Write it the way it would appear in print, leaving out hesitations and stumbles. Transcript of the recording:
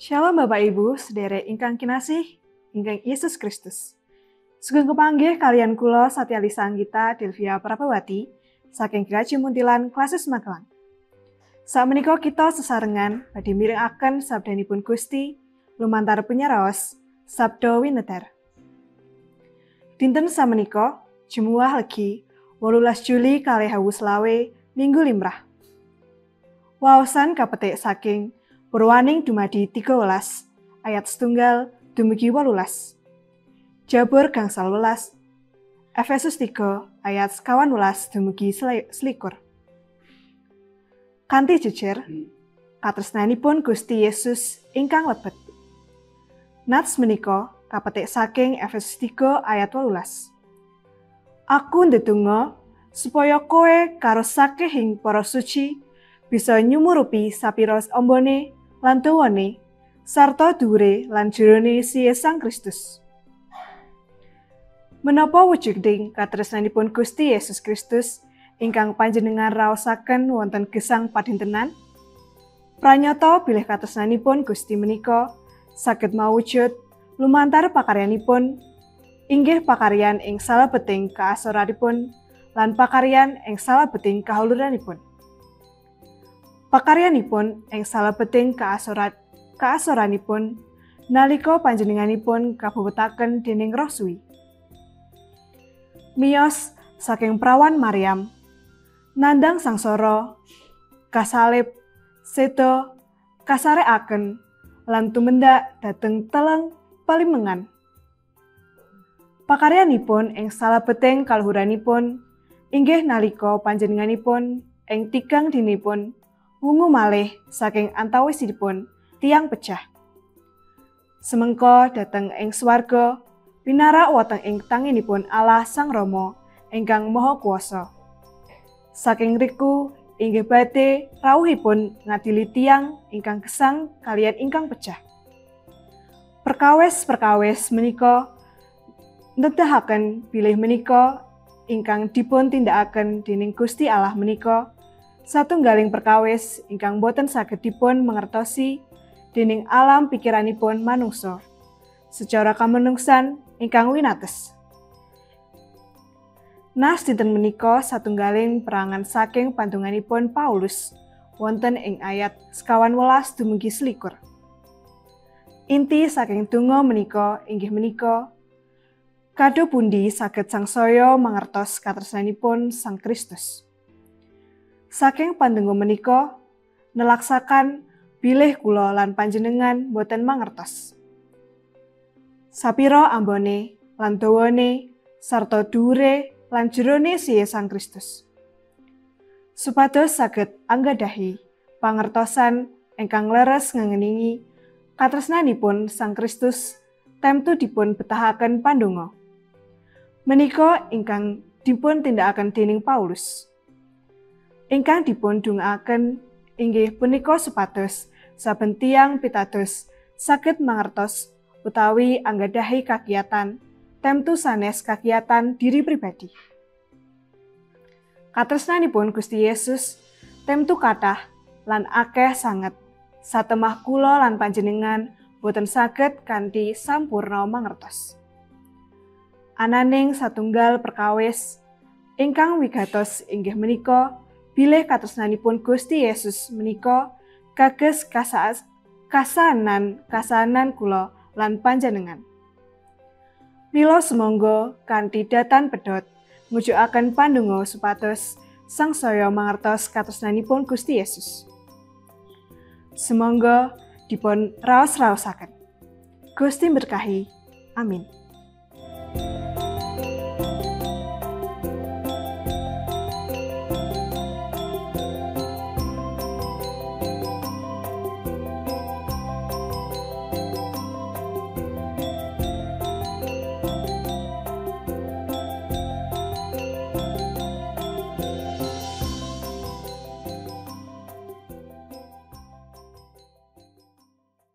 Shalom Bapak Ibu, sederek ingkang kinasih, ingkang Yesus Kristus. Sugeng kepanggih kaliyan kula Satya Lisa Anggita Delvia Prabawati saking GKJ Muntilan Klasis Magelang. Sakmenika kita sesarengan badhe mirengaken sabdanipun Gusti lumantar penyaraos Sabda Winedar. Dinten samenika Jemuah Legi 18 Juli 2025 Minggu Limrah. Waosan kapetik saking Purwaning dumadi 13 ayat setunggal dumugi 18. Jabur gangsal welas, Efesus 3 ayat 18 dumugi 21. Kanthi jejer, katresnanipun Gusti Yesus ingkang lebet. Nats menika kapetik saking Efesus 3 ayat 18. Aku ndedonga supaya kowe karo sakehing para suci bisa nyumurupi sapira ambane lan dawane sarta dhuwure lan jerone siye Sang Kristus. Menapa wujuding katresnanipun Gusti Yesus Kristus ingkang panjenengan raosaken wonten gesang padintenan? Pranyata bilih katresnanipun Gusti menika saged mawujud lumantar pakaryanipun, inggih pakaryan ing salebeting kaasoranipun lan pakaryan ing salebeting kahuluranipun. Pakaryanipun ing salebeting kaasoranipun nalika panjenenganipun kabewetaken dening Roh Suwi. Miyos saking prawan Maryam, nandhang sangsara, kasalib, seda, kasarekaken lan tumendak dhateng teleng palimengan. Pakaryanipun ing salebeting kaluhuranipun inggih nalika panjenenganipun ing tigang dinipun wungu malih saking antawisipun tiang pecah. Semengko dhateng ing swarga, pinarak wonten ing tanginipun Allah Sang Rama ingkang Maha Kuwasa. Saking riku inggih badhe rawuhipun ngadili tiang ingkang gesang kaliyan ingkang pecah. Perkawis-perkawis menika nedahaken bilih menika ingkang dipun tindakaken dening Gusti Allah menika satunggaling perkawis ingkang boten saged dipun mangertosi dening alam pikiranipun manungsa secara kamenungsan ingkang winates. Nas dinten menika satunggaling perangan saking pandonganipun Paulus wonten ing ayat 18 dumugi 21. Inti saking donga menika inggih menika kado pundi saged sangsaya mangertos katresnanipun Sang Kristus. Saking pandonga menika nelaksakan bilih kula lan panjenengan boten mangertos sapira ambane lan dawane sarta dhuwure lan jerone siye Sang Kristus. Supados saged anggadhahi pangertosan ingkang leres ngengeningi katresnanipun Sang Kristus temtu dipun betahaken pandonga. Menika ingkang dipun tindakaken dening Paulus. Ingkang dipun dongaaken inggih punika supados saben tiyang pitados saged mangertos utawi anggadhahi kakiyatan temtu sanes kakiyatan diri pribadi. Katresnanipun Gusti Yesus temtu kathah lan akeh sanget satemah kula lan panjenengan boten saged kanthi sampurna mangertos. Ananing satunggal perkawis ingkang wigatos inggih menika bilih katresnanipun Gusti Yesus menika kages kasanan kula lan panjenengan. Mila sumangga kanthi datan pedhot ngujukaken pandonga supados sangsaya mangertos katresnanipun Gusti Yesus. Sumangga dipun raos-raosaken. Gusti berkahi. Amin.